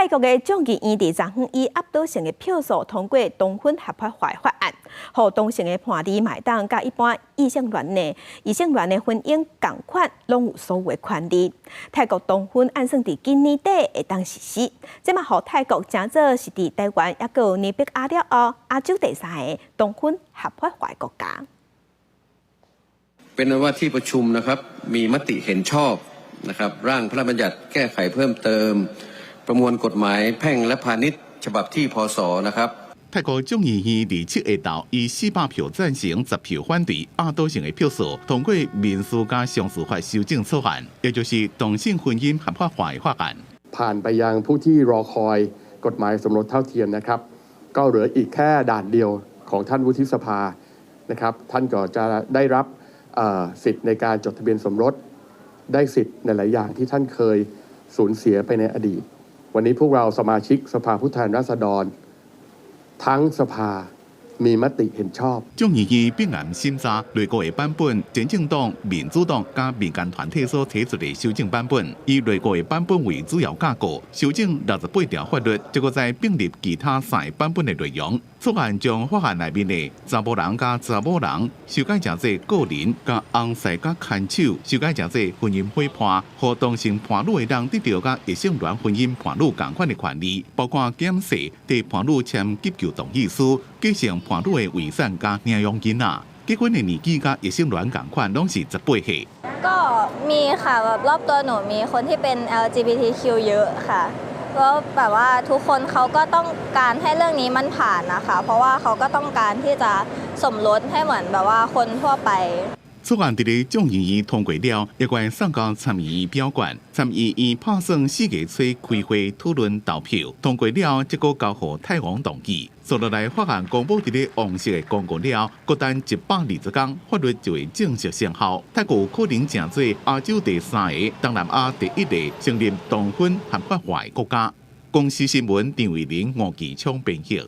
泰國的眾議院佇昨昏以壓倒性的票數通過同婚合法化的法案，予同性的伴侶嘛會當佮一般異性戀的婚姻仝款，攏有所有的權利。泰國同婚按算佇今年底會當實施，這嘛予泰國成做是佇台灣猶閣有尼比亞了後，亞洲第三个同婚合法化的國家。 เป็นว่าที่ประชุมนะครับมีมติเห็นชอบนะครับร่างพระราชบัญญัติแก้ไขเพิ่มเติม ประมวลกฎหมายแพ่งและพาณิชย์ฉบับที่พศนะครับ 泰國眾議院27下晝以400票贊成、10票反對，壓倒性的票數通過民事佮商事法修正草案，也就是同性婚姻合法化的法案。 ผ่านไปยังผู้ที่รอคอยกฎหมายสมรสเท่าเทียมนะครับ ก็เหลืออีกแค่ด่านเดียวของท่านวุฒิสภานะครับ ท่านก็จะได้รับสิทธิ์ในการจดทะเบียนสมรส ได้สิทธิ์ในหลายอย่างที่ท่านเคยสูญเสียไปในอดีต วันนี้พวกเราสมาชิกสภาผู้แทนราษฎร ทั้งสภามีมติเห็นชอบ 眾議院並案審查內閣的版本，前進黨、民主黨佮民間團體所提出的修正版本，以內閣的版本為主要架構，修正68條法律，這閣再併入其他三个版本的內容。草案將法案內面的查埔人佮查某人修改成做個人，佮翁婿佮牽手修改成做婚姻伙伴，予同性伴侶會當得著佮異性戀婚姻伴侶仝款的權利，包括減稅、替伴侶簽急救同意書、繼承伴侶的遺產佮領養囡仔。結婚的年紀佮異性戀仝款，攏是18歲。 ก็มีค่ะแบบรอบตัวหนูมีคนที่เป็น LGBTQ เยอะค่ะแล้วแบบว่าทุกคนเขาก็ต้องการให้เรื่องนี้มันผ่านนะคะ เพราะว่าเขาก็ต้องการที่จะสมรสให้เหมือนแบบว่าคนทั่วไป 草案佇咧眾議院通過了，猶閣愛送到參議院表決。參議院拍算4月初開會討論投票，通過了，則閣交予泰王同意。紲落來法案公布佇咧王室的公告了，閣等120天，法律就會正式生效。泰國有可能成做亞洲第三个、東南亞第一个承認同婚合法化的國家。公視新聞張偉玲、吳繼昌編譯。